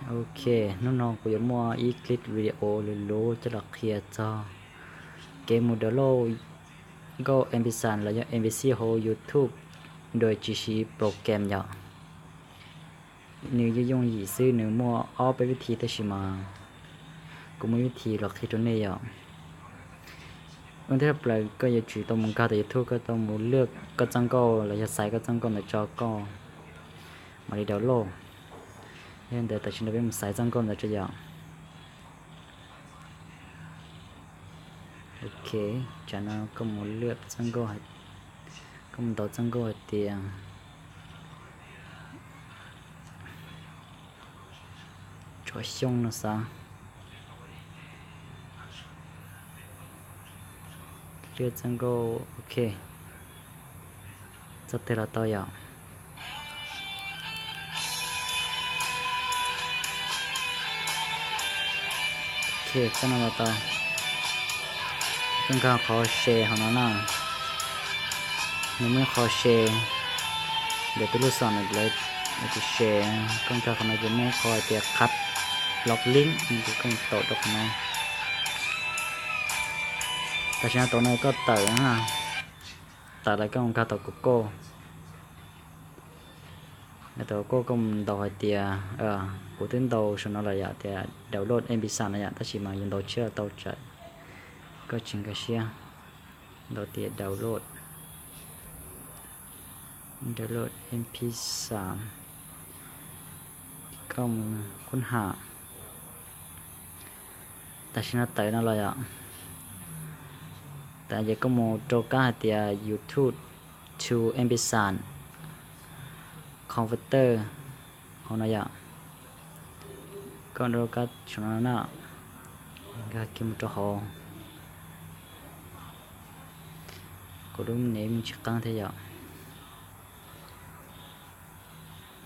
Ok, hnub no kuv yuav muaj ib clip video luv luv coj los qhia txog kev mus download nkauj M P three los yog M P three hauv YouTube dua tsis siv program yom. Nws yooj yooj yim xwb, nws muaj ob peb vib thi tab sis mas kuv muaj ib vib thi los qhia rau nej yom. Ua ntej thawj plaws koj yuav tsum tau mus nkag tau YouTube, koj tau mus lwaj koj txoj nkauj los yog xaiv koj txoj nkauj ntawd tso koj mam li download. Yog li ntawd tam sim no peb mus xaiv txoj nkauj ntawd tso yom. Ok, tsam no koj mus lwaj txoj nkauj, koj mus ntaus txoj nkauj hais tias Tso Xyooj no xav. Lwaj txoj nkauj, ok. Txoj twg los tau yom. Ok, txoj no los tau. Koj nkag qhov share hauv no na. Nws muaj ib qho share, ntawm tus lub xom no lawv tus share, koj nkag qhov no ces muaj ib qho hais tias cut link, koj taum rau qhov no. Tam sim no tau no koj tawm, tawm lawm koj nkag tau Google. Nkag tau Google koj mus ntaus hais tias, kuv twb ntaus saum no lawm yom, tias download M P three no yom, tab sis mas yus ntaus tshiab los tau tsam koj tsis nkag siab. Ntaus tias download, download M P three, koj mus kuj ham. Tam sim no tawm no los yom. Tawm ces koj mus rau kab hais tias YouTube to M P three converter hauv no yom. Koj rau kab saum no na, nkag kiag mus rau hauv. Kuv lub nev me ntsis qeeb thiab yom.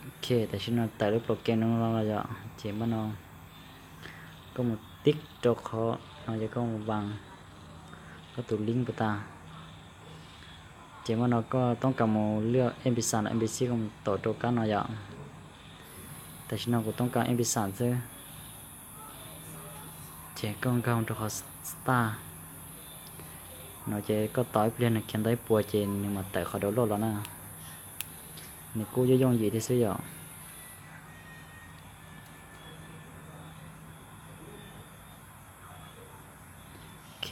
Ok, tam sim no tawm lub program no los yom, ces npaj no koj mus tib rau qhov no ces koj mus vas koj tus link puas tas. Ces npaj no koj toob kas mus lwaj M P three los M P three koj mus taum rau kab no yom. Tam sim no kuv toob kas M P three xwb. Ces koj nkag rau qhov start no ces koj tos ib pliag nws khiav ntau ib puas ces nws mam tawm qhov download los na. Nws kuj yooj yooj yim thiab xwb yom. Ok,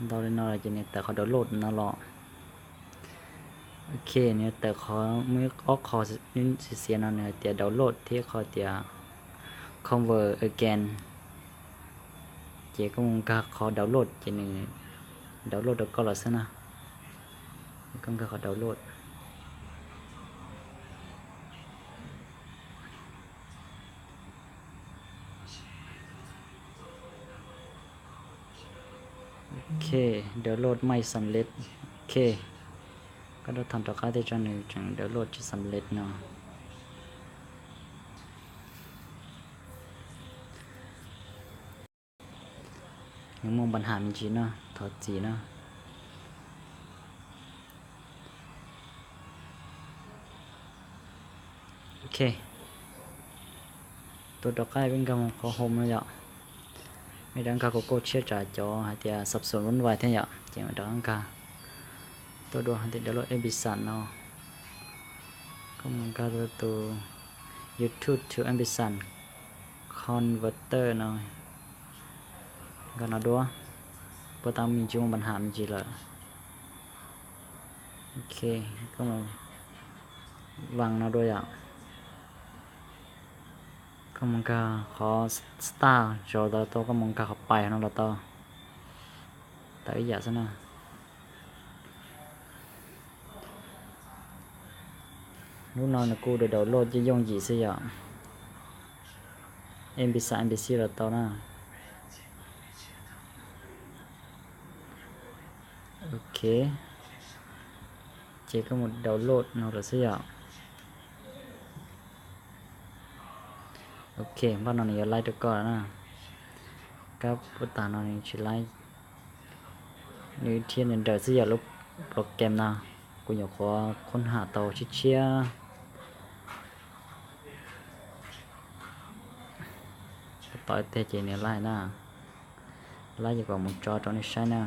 ntau li no los ces nws tawm qhov download no los. Ok, nws tawm qhov muaj ob qho xiav xiav no nws hais tias download thiab qhov tias convert again. Ces koj mus nkag qhov download ces nws download rau koj los xwb na. Koj nkag qhov download. Ok, download ไม่สำเร็จ. Ok, koj rov tham rov qab thiab tso, nws tseem download tsis สำเร็จ no. Nws muaj ปัญหา me ntsis no, thov txim na. Ok, tua rov qab peb nkag mus qhov home no yom. Peb rov nkag Google tshiab tsam cov hais tias สับสน วุ่นวาย thiab yom, ces rov qab nkag. Tuaj dua hais tias download M P three no, koj mus nkag rau tus YouTube to M P three converter no, nkag no dua, puas tas me ntsis muaj ปัญหา me ntsis lawm. Ok, koj mus vas no dua yom. Koj mus nkag qhov start los tau, koj mus nkag qhov pais no los tau, tau ib yam xwb na. Lub no nws kuj download yooj yooj yim xwb yom. M P three, M P three los tau na. Ok, ces koj mus download no lawm xwb yom. Ok, npaj no nws yuav laib rau koj na. Kab puas tas no nws tsis laib, nws thiab nws nrawm xwb yom lub program no. Kuv nyuam qhuav khoob ham tau tshiab tshiab. Qhov tiag ces nws laij na, laij ces kuv mus tso rau nej saib na.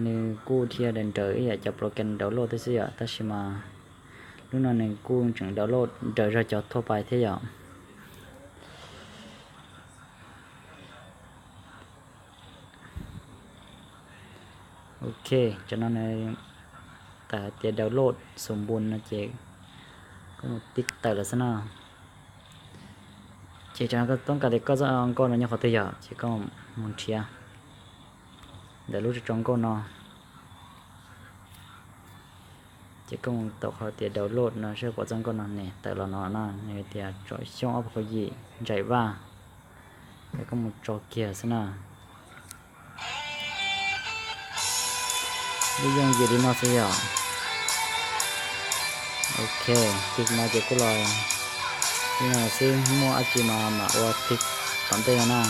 Nws kuj dhia daws nraws ib yam cov program download thiab xwb yom, tab sis mas lub no nws kuj tseem download nraws zog cov thuaj pais thiab yom. Ok, cov no nws tawm hais tias download xus npun no ces koj mus tib tawm lawm xwb na. Ces txawm koj toob kas tias koj txoj nkauj no nyob qhov twg yom, ces koj mus nrhiav ntawm lub tso nkauj no. Ces koj mus tau qhov tias download no saib puas txoj nkauj no ne, tawm los no na, nws tias Tsom Xyooj ob phav kaum yim Nraim Vaj. Ces koj mus tso kiag xwb na. Lub yooj yim li no xwb yom. Ok, ces no ces kuj los li no xwb, muaj dab tsi no mam ua pib tom ntej no na.